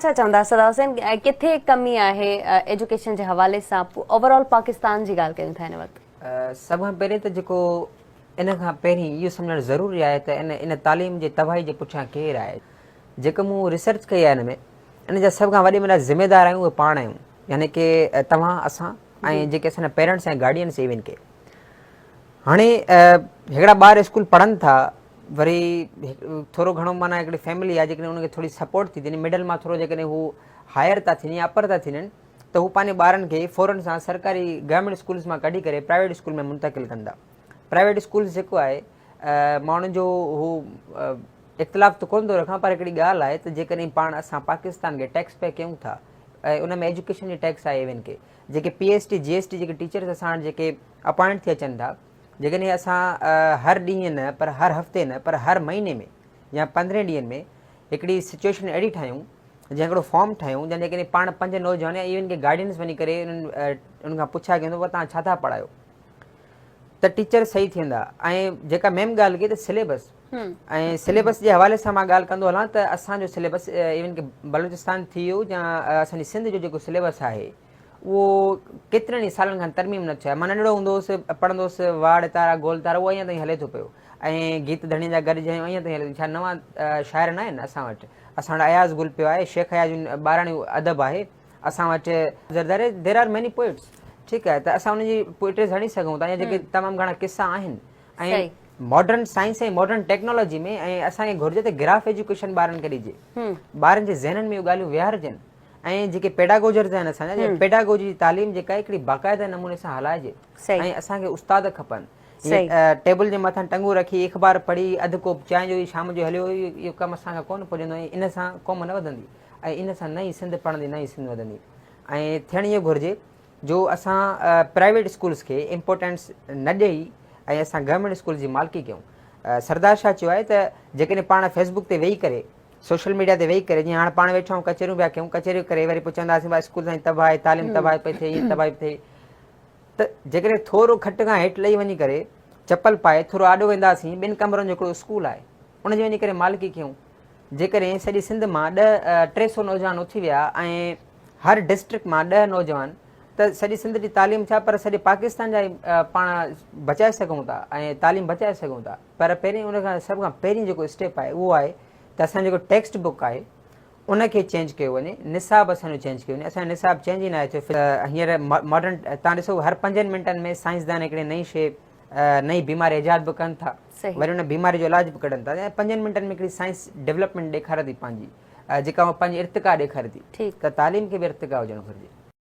ڇا چوندا صدا حسين ڪٿي ڪمي آهي ايجوڪيشن جي حوالي سان اوور آل پاڪستان جي ڳالهه ڪيون ٿا هن وقت. سڀ کان پهرين ته جيڪو ان کان پهرين اهو سمجهڻ ضروري آهي ته ان ان تعليم جي تباهي جي پٺيان ڪير آهي جيڪو مون ريسرچ ڪئي آهي ان ۾ ان جا سڀ کان وڏي ۾ وڏا ذميدار آهيون اهي پاڻ آهيون يعني ڪي توهان اسان ۽ جيڪي اسان جا پيرنٽس ۽ گارڊينس ايون ڪي هاڻي هڪڙا ٻار اسڪول پڙهن ٿا وري ٿورو گهڻو معنيٰ هڪڙي فيملي آهي جيڪڏهن ان کي ٿوري سپورٽ ٿي ٿئي مڊل مان ٿورو جيڪڏهن هو هائر ٿا ٿين يا اپر ٿا ٿين ته هو پنهنجي ٻارن کي فورن سان سرڪاري گورنمينٽ اسڪولز مان ڪڍي ڪري پرائيويٽ اسڪول ۾ منتقل ڪن ٿا. پرائيويٽ اسڪولز جيڪو آهي مان ان جو هو اختلاف ته ڪونه ٿو رکان پر هڪڙي ڳالهه آهي ته جيڪڏهن پاڻ اسان پاڪستان کي ٽيڪس پي ڪيون ٿا ۽ ان ۾ ايجوڪيشن جي ٽيڪس آهي ايون ڪي جيڪي P S T G S T جيڪي ٽيچرز اسان وٽ جيڪي اپائنٽ ٿي اچن ٿا جيڪڏهن اسان هر ڏينهن نه پر هر هفتي نه پر هر مهيني ۾ يا پندرهين ڏينهن ۾ هڪڙي سچويشن اهڙي ٺاهيون جنهن هڪڙو فارم ٺاهيون جنهن جيڪڏهن پاڻ پنج نوجوان يا ايون ڪي گارڊينس وڃي ڪري انهن انهن کان پڇا ڪيون ته توهان ڇا ٿا پڙهايو ته ٽيچر صحيح ٿيندا ۽ جيڪا ميم ڳالهه ڪئي ته سليبس ۽ سليبس جي حوالي سان مان ڳالهه ڪندو هلان ته اسان جو سليبس ايون ڪي بلوچستان ٿي ويو يا اسان جي سنڌ جو جيڪو سليبس آهي اهو ڪيترن ئي سالن کان ترميم نه ٿيو آهي. مان ننڍڙو هوندو هوس، پڙهندو هوس واڙ تارا گول تارا اهو اڃا تائين هلي ٿو پيو ۽ گيت ڌڻي جا گڏ جهيون اڃا تائين هلي ٿو. ڇا نوان شاعر نه آهن اسان وٽ؟ اسان وٽ اياز گل پيو آهي، شيخ اياز جو ٻاراڻي ادب آهي، اسان وٽ Zardari there are many poets ٺيڪ آهي ته اسان انهن جي پوئٽريز هڻي سگهون ٿا يا جيڪي تمام گهڻا قصا آهن ۽ ماڊرن سائنس ۽ ماڊرن ٽيڪنالاجي ۾ ۽ اسان کي گهرجي ته گراف ايجوڪيشن ٻارن کي ڏجي، ٻارن جي ذهنن ۾ اهي ڳالهيون ويهارجن. ۽ جيڪي پيڊاگوجرز آهن اسان جا پيڊاگوجي جي تعليم جيڪا آهي هڪڙي باقاعده نموني سان هلائجي ۽ اسان کي استاد کپن ٽيبل جي مٿان ٽنگون رکي اخبار پڙهي اڌ ڪوپ چانهه جو شام جو هليو اهو ڪم اسان کان ڪونه پڄندو ۽ ان سان قوم نه وڌندي ۽ ان سان نه ئي سنڌ پڙهندي نه ئي سنڌ وڌندي ۽ ٿيڻ اهو گهرجي جو اسان پرائيويٽ اسڪولس کي امپورٽنس نه ڏئي ۽ اسان گورنمينٽ اسڪول جي مالڪي ڪيون سردار شاهه چيو آهي ته جيڪڏهن پاڻ فيسبوڪ تي ويهي ڪري سوشل ميڊيا تي ويهي ڪري جيئن هاڻ پاڻ ويٺا آهيون ڪچهريون پيا ڪيون ڪچهريون ڪري وري پوء چونداسين ڀاء اسڪول سائين تباهه آهي تعليم تباهه پئي ٿئي ائين تباهي پئي ٿئي ته جيڪڏهن ٿورو کٽ کان هيٺ لهي وڃي ڪري چپل پائي ٿورو آڏو وينداسين ٻن ڪمرن جو هڪڙو اسڪول آهي ان جي وڃي ڪري مالڪي ڪيون جيڪڏهن سڄي سنڌ مان ڏهه 300 نوجوان اٿي ويا ۽ هر ڊسٽرڪٽ مان 10 نوجوان ته سڄي سنڌ جي تعليم ڇا پر سڄي پاڪستان جا پاڻ بچائي سگهون ٿا ۽ تعليم بچائي سگهون ٿا پر پهرين ان کان سڀ کان پهرين جيڪو اسٽيپ آهي اهو آهي ته اسان جو جيڪو ٽيڪسٽ بڪ آهي ان کي چينج ڪيو وڃي نصاب اسان جو چينج ڪيو وڃي اسان جو نصاب چينج ئي ناهي ٿيو هينئر ماڊرن تان ڏسو هر پنجن منٽن ۾ سائنسدان هڪڙي نئين شي نئين بيماري ايجاد به ڪن ٿا وري ان بيماري جو علاج به ڪڍن ٿا پنجن منٽن ۾ هڪڙي سائنس ڊيولپمينٽ ڏيکاري ٿي پنهنجي جيڪا پنهنجي ارتقا ڏيکاري ٿي ته تعليم کي به ارتقا هجڻ گهرجي.